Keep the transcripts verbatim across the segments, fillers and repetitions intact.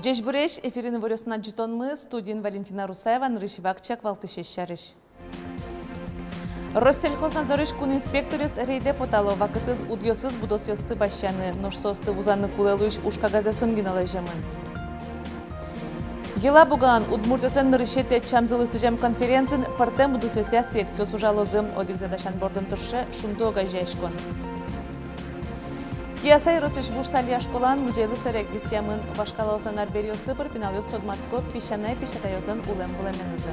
Ӟечбуресь! Эфирын «Иворъёс» но ӝытонмы, студиын Валентина Русаева. Нырысь вакчияк валтӥсез сярысь. Россельхознадзорысь кун инспекторъёс рейдэ потало. Вакытэз удъёсыз будосъёсты басьяны, нош соосты вузаны кулэ луись ужкагазъёсын гинэ лэземын. Елабугаын удмуртъёслэн нырысетӥ ӧтчамзылы сӥзем конференциын пӧртэм удысъёсъя секциос ужалозы. Одӥгзэ дасян бордын тырше «Шунды» огазеяськон. Кияса ёросысь Вуж Салья школаын музейлы сэрег висъямын. Вашкалаослэн арбериоссы пыр пиналъёс тодматско песянай-песятайёслэн улэм-вылэменызы.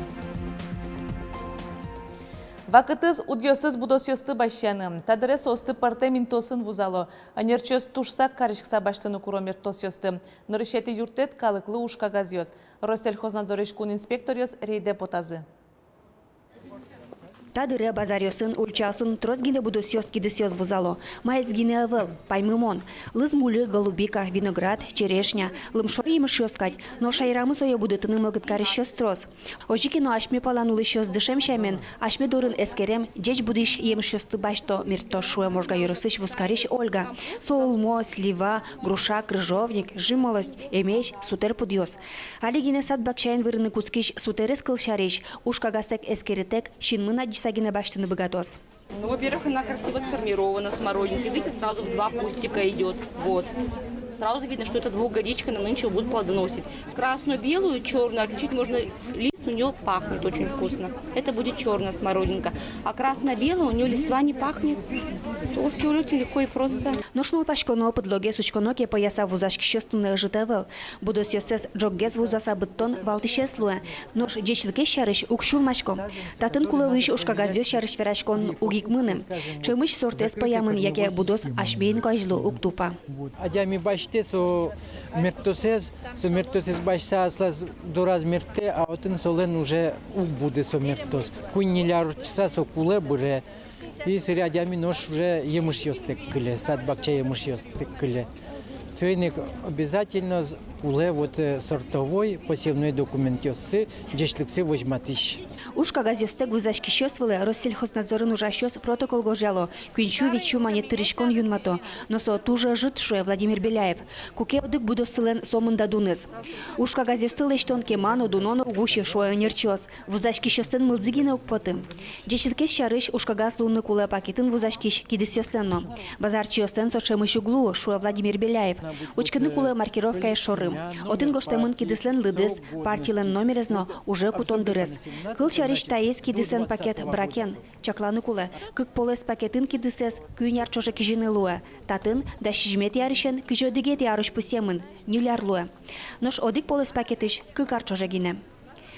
Вакытэз удъёсыз будосъёсты басьяны. Та дыре соосты пӧртэм интыосын вузало. Ӧнерчиос тужсак кариськыса басьтыны куро мертосъёсты. Нырысетӥ юрттэт калыклы ужкагазъёс. Россельхознадзорысь кун инспекторъёс рейдэ потазы. Та дыре базаръёсын, ульчаосын трос гинэ будосъёс кидысъёс вузало. Маиз гинэ ӧвӧл, паймымон. Лыз мульы, голубика, виноград, черешня, лымшор емышъёс кадь. Нош шаерамы сое будэтыны мылкыд карисьёс трос. Озьы ке но асьме палан улӥсьёс дышем сямен, асьме дорын эскерем, ӟеч будӥсь емышъёсты басьто, мерто, шуэ Можга ёросысь вузкарись Ольга. Со улмо, слива, груша, крыжовник, жимолость, эмезь, сутэр пудъёс. Али гинэ сад-бакчаын вырыны кутскись сутэрэз, кылсярысь, ужкагазтэк эскерытэк, синмын адӟыса гинэ басьтыны быгатоз. Ну, во-первых, она красиво сформирована, смородинка. Видите, сразу в два кустика идёт. Вот. Сразу видно, что это двухгодичка, она нынче будет плодоносить. Красную, белую, чёрную отличить можно. Лист у неё пахнет очень вкусно. Это будет чёрная смородинка. А красно-белая, у неё листва не пахнет. То всё очень легко и просто. Нош малпаськоно, пыдлогес учконо ке, пӧяса вузаськисьёс туннэ ӧжыт ӧвӧл. Будосъёссэс ӝоггес вузаса быдтон валтӥсез луэ. Нош ӟечлыкез сярысь уг сюлмасько. Татын кулэ луись ужкагазъёс сярысь вераськон уг ик мыны. Ӵемысь сортэз пӧямын яке будос асьме инкуазьлы уг тупа. Адями басьтэ со мертосэз, со мертосэз басьтыса аслаз дораз мерттэ, а отын солэн уже уг буды со мертос. Куинь-ньыль ар ортчыса со кулэ, быре. И сэре адями нош уже емышъёстэк кыле, сад-бакча емышъёстэк кыле. Соин ик обязательно з-, кулэ вот, э, сортовой, посевной документъёссы, ӟечлыксы возьматӥсь. Ужкагазъёстэк вузаськисьёс вылэ Россельхознадзорын ужасьёс протокол гожъяло, куинь сю-вить сю манет тырыськон юнмато. Но со туж ӧжыт, шуэ Владимир Беляев. Куке одӥг будоссылэн сомында дуныз. Ужкагазъёсты лэсьтон кема но, дуно но уг усе, шуо ӧнерчиос. Вузаськисьёслэн мылзы гинэ уг поты. Ӟечлыкез сярысь ужкагаз луыны кулэ пакетын вузаськись кидысъёслэн но. Базарчиослэн со ӵемысь уг луы, шуэ Владимир Беляев. Учкыны кулэ маркировкаез шоры. Отын гожтэмын кидыслэн лыдыз, партилэн номерез но уже кутон дырез. Кылсярысь, таиз кидысэн пакет бракен. Чакланы кулэ, кык полэс пакетын кидысэз куинь ар ӵоже кизьыны луэ. Татын дас сизьыметӥ арысен кызь одӥгетӥ арозь пусъемын, ньыль ар луэ. Нош одӥг полэс пакетысь кык ар ӵоже гинэ.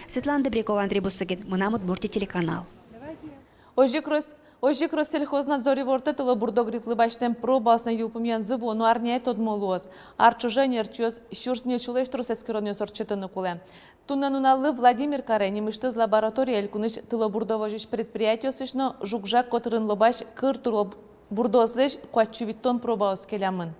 Светлана Добрякова, Андрей Бусыгин, «Мынам Удмуртие» телеканал. Озьы ик Рос-, озьы ик Россельхознадзор ивортэ: тылобурдо грипплы басьтэм пробаослэн йылпумъянзы вуоно арняе тодмо луоз. Ар ӵоже ӧнерчиос сюрс ньыль сюлэсь трос эскеронъёс ортчытыны кулэ. Туннэ нуналлы Владимир каре нимысьтыз лаборатория элькунысь тылобурдо возись предприятиосысь но жуг-жаг котырын лобась кыр тылобурдоослэсь куать сю витьтон пробаос келямын.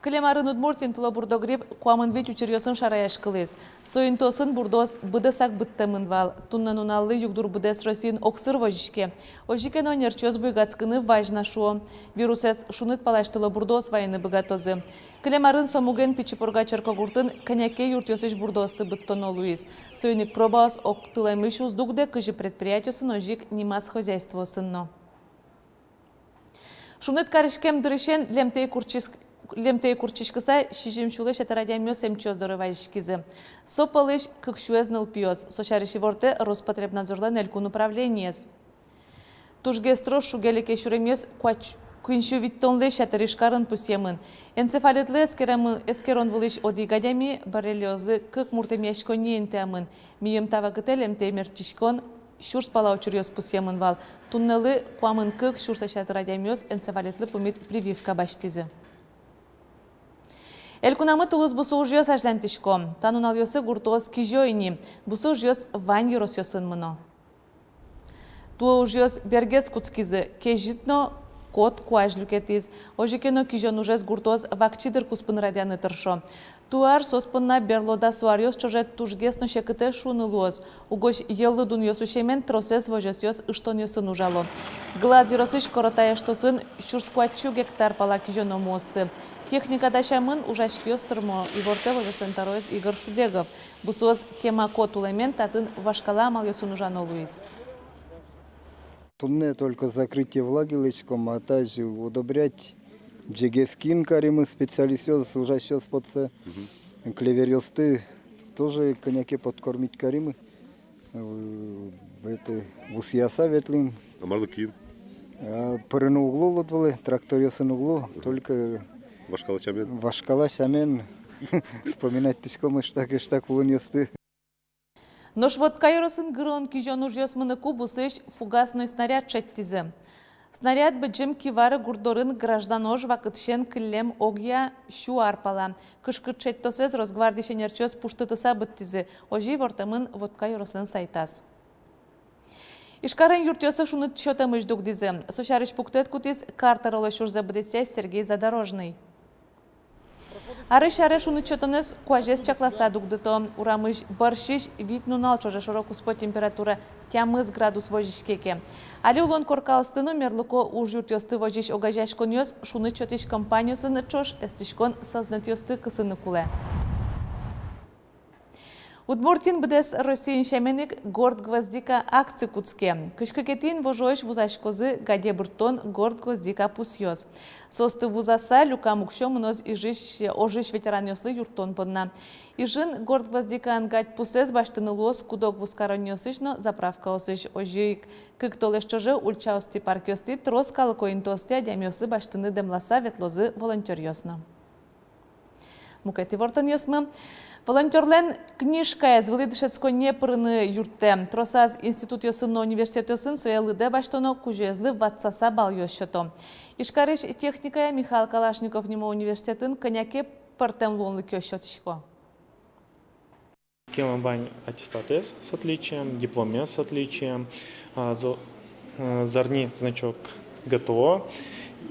Кылем арын Удмуртиын тылобурдо грипп куамын вить учыръёсын шараяськылӥз. Со интыосын бурдоос быдэсак быдтэмын вал. Туннэ нуналлы югдур быдэс Россиын огсыр возиське. Озьы ке но, ӧнерчиос буйгатскыны вазь на шуо. Вирусэз шуныт палась тылобурдоос вайыны быгатозы. Кылем арын со муген Пичи Пурга черкогуртын кӧня ке юртъёсысь бурдоосты быдтоно луиз. Соин ик пробаос огтылэмысь уз дугдэ кызьы предприятиосын, озьы ик нимаз хозяйствоосын но. Шуныт кариськем дырысен лемтэй куртчись-, лемтэй куртчиськыса сизьым сюлэсь ятыр адямиос эмчиос доры вазиськизы. Со пӧлысь кык сюэз нылпиос. Со сярысь ивортэ Роспотребнадзорлэн элькун управлениез. Тужгес трос шуге-леке сюремъёс куать-, куинь сю витьтонлэсь ятыр Ижкарын пусъемын. Энцефалитлы эскеремы-, эскерон вылысь одӥг адями, боррелиозлы кык мурт эмъяськонние интыямын. Мийым та вакытэ лемтэй мертчиськон сюрс пала учыръёс пусъемын вал. Туннэлы куамын кык сюрслэсь ятыр адямиос энцефалитлы пумит прививка басьтӥзы. Элькунамы тулыс бусы ужъёс азьланьтӥсько. Та нуналъёсы гуртоос кизё ини. Бусы ужъёс вань ёросъёсын мыно. Туэ ужъёс бергес кутскизы, кезьыт но кот куазь люкетӥз. Озьы ке но, кизён ужез гуртоос вакчи дыр куспын радъяны тыршо. Туэ ар соос понна берло дасо аръёс ӵоже тужгес но секытэз шуыны луоз. Угось йӧллы дунъёс усемен тросэз возёсъёс ыштонъёсын ужало. Глаз ёросысь Коротай эштосын сюрс куать сю гектар пала кизёно муоссы. Техника дасямын, ужаськиос тырмо, ивортэ вожеслэн тӧроез Игорь Шудегов. Бусыос кемако тулэмен, татын вашкала амалъёсын ужано луиз. Туннэ только закрытие влаги лэсьтӥськом, а тазьы удобрять ӟегез киын каримы, специалистъёс, ужасьёс потсэ. Клеверъёсты тоже кӧня ке подкормить каримы. Э, это, вусъяса ветлӥм. А малы киын? А, пырыны уг лу луд вылэ, тракторъёсын уг лу, только вашкала сямен. Вашкала сямен вспоминать тӥськом ыштак, ыштак улонъёсты. Нош Вотка ёросын гырон-кизён ужъёс мыныку бусыысь фугасной снаряд шедьтӥзы. Снаряд Быдӟым Кивары гурт дорын граждан ож вакытсен кыллем огъя сю ар пала. Кышкыт шедьтосэз Росгвардиысь ӧнерчиос пуштытыса быдтӥзы. Озьы ивортэмын Вотка ёрослэн сайтаз. Ижкарын юртъёсты шуныт сётэмысь дугдӥзы. Со сярысь пуктэт кутӥз кар тӧролэсь ужзэ быдэсъясь Сергей Задорожный. Арысь аре шуныт сётонэз куазез чакласа дугдыто. Урамысь бӧрсьысь вить нунал ӵоже шоро-куспо температура тямыс градус возиське ке. Али улон коркаосты но мерлыко уж юртъёсты возись огазеяськонъёс шуныт сётӥсь компаниосын ӵош эстӥськон сӧзнэтъёсты кысыны кулэ. Удмуртиын быдэс Россиын сямен ик «Горд гвоздика» акци кутске. Кызь кыкетӥ инвожоозь вузаськозы гаде быртон горд гвоздика пусъёс. Соосты вузаса, люкам уксё мыноз Ижысь, ожысь ветеранъёслы юрттон понна. Ижын горд гвоздикаен гадь пусэз басьтыны луоз куд-ог вузкаронниосысь но заправкаосысь. Озьы ик кык толэзь ӵоже ульчаостӥ, паркъёстӥ, трос калыко интыостӥ адямиослы басьтыны дэмласа ветлозы волонтёръёс но. Мукет ивортонъёсмы. Волонтёрлэн книжкаез вылӥ дышетсконние пырыны юрттэ. Тросаз институтъёсын но университетъёсын сое лыдэ басьтоно, кузёезлы ватсаса баллъёс сёто. Ижкарысь техникая Михаил Калашников нимо университетын кӧня ке пӧртэм луонлыкъёс сётӥсько. Кема вань аттестатэз с отличием, дипломез с отличием, а, зо-, а, зарни значок ГТО,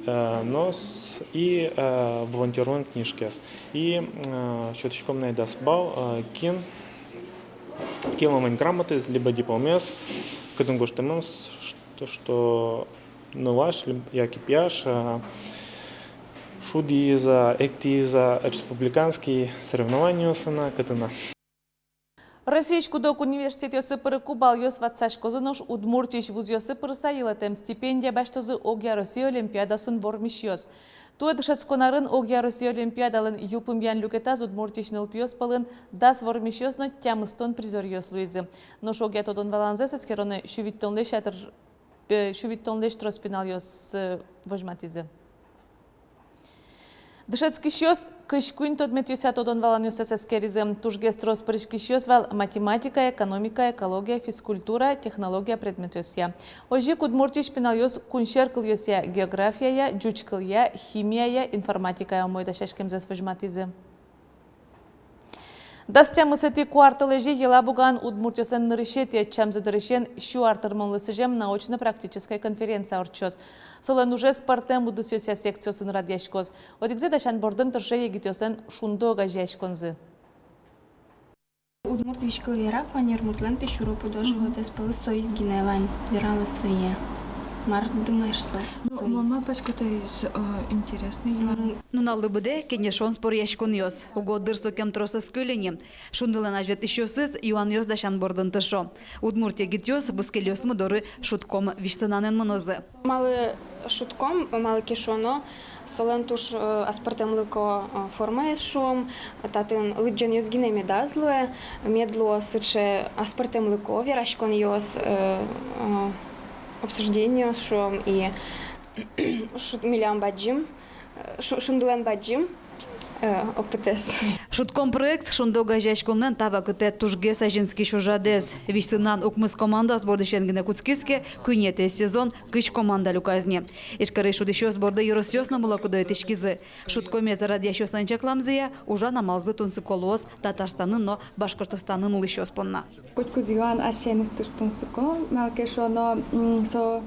а, но с-, и, а, волонтёрлэн книжкаез. И, а, сётӥськом на дас балл, а, кин, кема вань грамотаез либо дипломез, кытын гожтэмын, с-, что, что нылаш либ-, яке пияш, а, шудӥз-а, эктӥз-а республиканский соревнованиосын-а, кытын-а. Россиысь куд-ог университетъёсы пырыку баллъёс ватсаськозы, нош Удмуртиысь вузъёсы пырыса йылэтэм стипендия басьтозы огъя Россия олимпиадаосын вормисьёс. Туэ дышетскон арын огъя Россия олимпиадалэн йылпумъян люкетаз Удмуртиысь нылпиос пӧлын дас вормисьёс но тямыстон призёръёс луизы. Нош огъя тодон-валанзэс эскеронэ сю витьтонлэсь ятыр, э, сю витьтонлэсь трос пиналъёс, э, возьматӥзы. Дышетскисьёс кызь куинь тодметъёсъя тодон-валанъёссэс эскеризы. Тужгес трос пыриськисьёс вал математикая, экономикая, экология, физкультура, технология предметъёсъя. Озьы ик Удмуртиысь пиналъёс кунсьӧр кылъёсъя, географияя, ӟуч кылъя, химияя, информатикая умой дасяськемзэс возьматӥзы. Дас тямысэтӥ куартолэзе Елабугаын удмуртъёслэн нырысетӥ ӧтчамзы дырысен сю ар тырмонлы сӥзем научно-практической конференция ортчоз. Солэн ужез пӧртэм удысъёсъя секциосын радъяськоз. Одӥгзэ дасян бордын тырше егитъёслэн «Шунды» огазеяськонзы. Удмурт визькыл верак вань: «Ермуртлэн песюро пудо». Мгм. Животэз пӧлысь соиз гинэ вань, вералоз сое. Мар думаешь со? Ну, соиз. Мон малпасько, таиз, э, интересный юан. М. Нуналлы быдэ кенешон-споръяськонъёс. Уго дыр сокем трос ӧз кыльы ни. «Шундылэн» азьветлӥсьёсыз юанъёс дасян бордын тыршо. Удмурт егитъёс бускельёсмы доры «Шудком» визьтынанэн мынозы. Малы «Шудком», малы ке шуоно, солэн туж, э, аспӧртэмлыко, э, формаез, шуом, татын лыдӟонъёс гинэ медаз луэ, мед луо сыӵе аспӧртэмлыко вераськонъёс, э, э, обсуждениос, шуом, и шуд-, милям бадӟым, э, шу-, «Шундылэн» бадӟым, э, опытэз. «Шудком» проект «Шунды» огазеяськонлэн та вакытэ тужгес азинскись ужрадэз. Визьтынан укмыс командаос бордысен гинэ кутскиз ке, куинетӥез сезон кызь команда люказ ни. Ижкарысь шудӥсьёс борды ёросъёс но мылокыдо итӥськизы. «Шудкомез» радъясьёслэн чакламзыя, ужан амалзы тунсыко луоз Татарстанын но Башкортостанын улӥсьёс понна. Котькуд юан ас сямен туж тунсыко, малы ке шуоно, м, со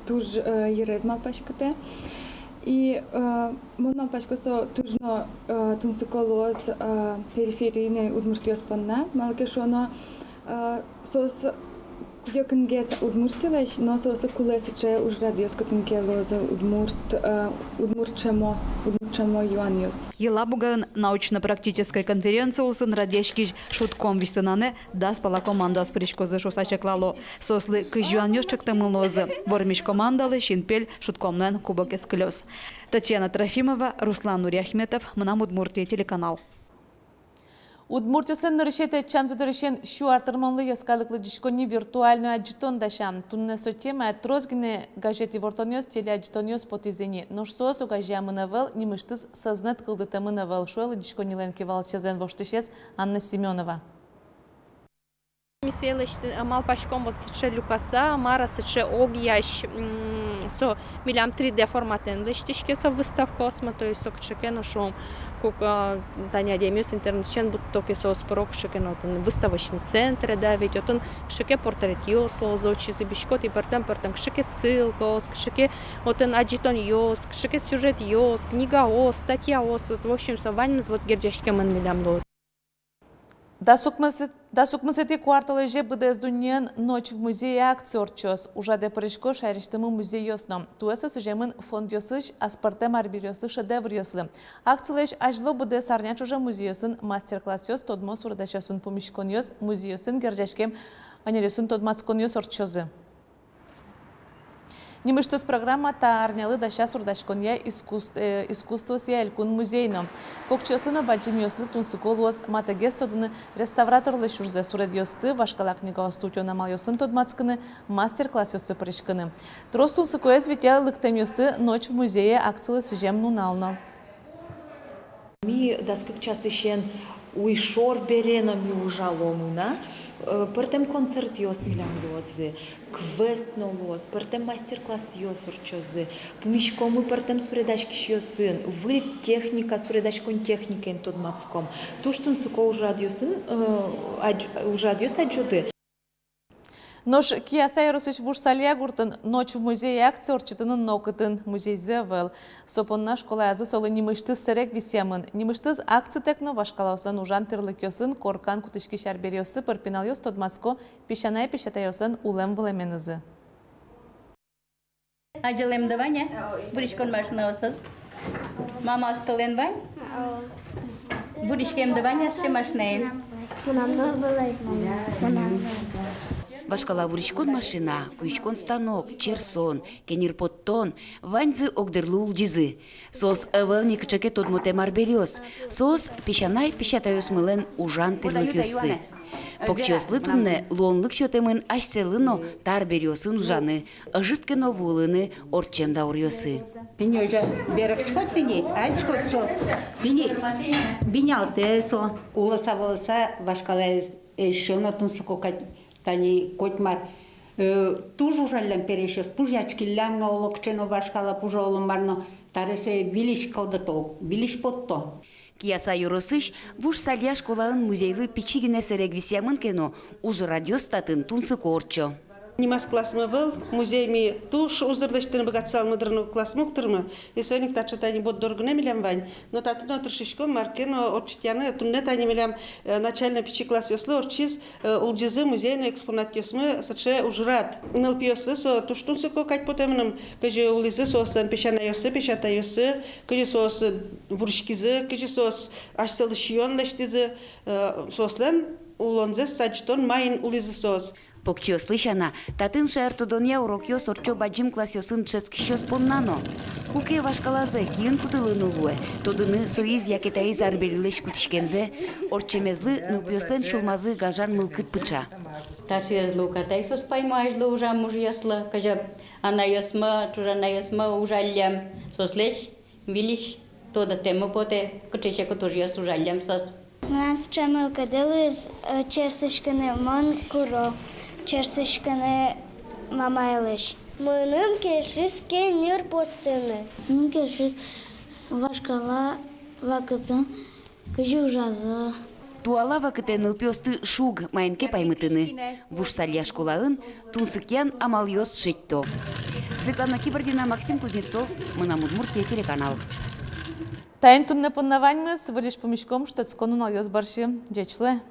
туж, э, йырез малпаськытэ. И, э, мон малпасько, со туж но, э, тунсыко луоз, э, периферийной удмуртъёс понна, малы ке шуоно, э, соос Кыдёкынгес Удмуртилэсь, но соослы кулэ сыӵе ужрадъёс, кытын ке луозы удмурт, э, удмурт ӵемо, удмурт ӵемо юанъёс. Елабугаын научно-практической конференция улсын радъяськись «Шудком» визьтонанэ дас пала командаос пыриськозы шуыса чаклало. Соослы кызь юанъёс ӵектэмын луозы. Вормись командалы синпель «Шудкомлэн» кубокез кылёз. Татьяна Трофимова, Руслан Нуриахметов, «Мынам Удмуртие» телеканал. Удмуртиослэн нырысетӥ ӵемзы дырысен сю ар тырмонлы йӧскалык лыдӟиськонни виртуальной адӟытон дасям. Туннэ со темая трос гинэ газет ивортонъёс, телеадӟытонъёс потӥзы ини. Нош соос огазеямын ӧвӧл, нимысьтыз сӧзнэт кылдытэмын ӧвӧл, шуэ лыдӟиськоннилэн кивалтӥсезлэн воштӥсез Анна Семёнова. Ми сое лэсьтӥ-, малпаськом вот сыӵе люкаса, мар-а, сыӵе огъясь, м, со милям три дэ форматэн лэсьтӥське со выставкаосмы, то есть со кыӵе ке но, шуом, куке, а, тани адямиос интернетысен будто ке соос пыро кыӵе ке но отын выставочный центре, да, ведь отын кыӵе ке портретъёс луозы, отчы зӥбиськод, и пӧртэм-пӧртэм кыӵе ке ссылкаос, кыӵе ке отын адӟытонъёс, кыӵе ке сюжетъёс, книгаос, статьяос, вот, в общем, со ваньмыз вот герӟаськемын милям луоз. Дас укмысэтӥ, дас укмысэтӥ куартолэзе быдэс дуннеын «Ночь в музее» акция ортчоз. Ужрадэ пырисько шаерысьтымы музейёс но. Туэ со сӥземын фондъёсысь аспӧртэм арбериослы, шедевръёслы. Акцилэсь азьло быдэс арня ӵоже музейёсын мастер-классъёс, тодмо суредасьёсын пумиськонъёс, музейёсын герӟаськем ӧнеръёсын тодматсконъёс ортчозы. Нимысьтыз программа та арнялы дасяз суредаськонъя, искусств-, э, искусствоосъя элькун музей но. Покчиослы но бадӟымъёслы тунсыко луоз матэгес тодыны реставраторлэсь ужзэ, суредъёсты, вашкала книгаосты утён амалъёсын тодматскыны, мастер-классъёсы пыриськыны. Трос тунсыкоез витё лыктэмъёсты «Ночь в музее» акцилы сӥзем нунал но. Ми дас кык часысен уйшор бере но ми ужаломы на, э, пӧртэм концертъёс милям луозы, квест но луоз, пӧртэм мастер-классъёс ортчозы, пумиськомы пӧртэм суредаськисьёсын, выль техника, суредаськон техникаен тодматском. Туж тунсыко ужрадъёсын, э, адӟ-, ужрадъёс адӟоды. Нош Кияса ёросысь Вуж Салья гуртын «Ночь в музее» акция ортчытыны нокытын музейзы ӧвӧл. Со понна школаязы солы нимысьтыз сэрег висъямын. Нимысьтыз акцитэк но вашкалаослэн ужан тӥрлыкъёсын, коркан кутӥськись арбериоссы пыр пиналъёс тодматско песянай-песятайёслэн улэм-вылэменызы. Адӟылэмды вань-а вуриськон машинаосыз? Мамаостылэн вань? Вуриськемды вань-а сыӵе машинаен? Мынам но вылэм. Мынам но. Вашкала вуриськон машина, куиськон станок, черсон, кеньыр поттон — ваньзы огдырлы улӟизы. Соос ӧвӧл ни кыӵе ке тодмотэм арбериос. Соос песянай-песятайёсмылэн ужан тӥрлыкъёссы. Покчиослы туннэ луонлык сётэмын асьсэлы но та арбериосын ужаны, ӧжыт ке но вуылыны ортчем дауръёсы. Тӥни озьы берыктӥськод, тӥни адӟиськод со, тӥни бинялтэ со. Улыса-вылыса вашкалаез эшшо но тунсыко кадь, тани котьмар, э, туж ужаллям пересьёс, пужъяськиллям но, оло кыӵе но вашкала пужа, оло мар но, табере сое выльысь кылдыто, выльысь потто. Кияса ёросысь Вуж Салья школаын музейлы пичи гинэ сэрег висъямын ке но, ужрадъёс татын тунсыко ортчо. Нимаз классмы ӧвӧл, музей ми туж узыр лэсьтыны быгатысалмы дыр но, классмы уг тырмы. И соин ик таӵе тани борддор гинэ милям вань. Но татын но тыршиськом мар ке но ортчытъяны. Туннэ тани милям, э, начальной пичи классъёслы ортчиз, э, улӟизы музейной экспонатъёсмы сыӵе ужрад. Нылпиослы со туж тунсыко кадь потэ мыным, кызьы улӥзы соослэн песянайёссы, песятайёссы, кызьы соос, э, вуриськизы, кызьы соос асьсэлы сиён лэсьтӥзы, э, соослэн улонзэс адӟытон, маин улӥзы соос. Покчиослы сяна, татын шаертодонъя урокъёс ортчо бадӟым классъёсын дышетскисьёс понна но. Куке вашкалазэ киын кутылыны луэ, тодыны соиз яке таиз арберилэсь кутӥськемзэ, ортчемезлы нылпиослэн сюлмазы гажан мылкыд пыӵа. Таӵеезлы уката ик соос паймо азьло ужам ужъёслы, кызьы анайёсмы, ӵужанайёсмы ужаллям, соослэсь выльысь тодытэммы потэ, кыӵе секыт ужъёс ужаллям соос. Мынам сыӵе мылкыды луиз, э, черсӥськыны, мон куро черсӥськыны мамайлэсь. Мыным кельшиз кеньыр поттыны. Мыным кельшиз с-, вашкала вакытын кызьы ужазы. Туала вакытэ нылпиосты шуг маин ке паймытыны. Вуж Салья школаын тунсыкъян амалъёс шедьто. Светлана Кибардина, Максим Кузнецов, «Мынам Удмуртие» телеканал. Таин туннэ понна ваньмыз. Выльысь пумиськом шутэтскон нуналъёс бӧрсьы. Ӟеч луэ.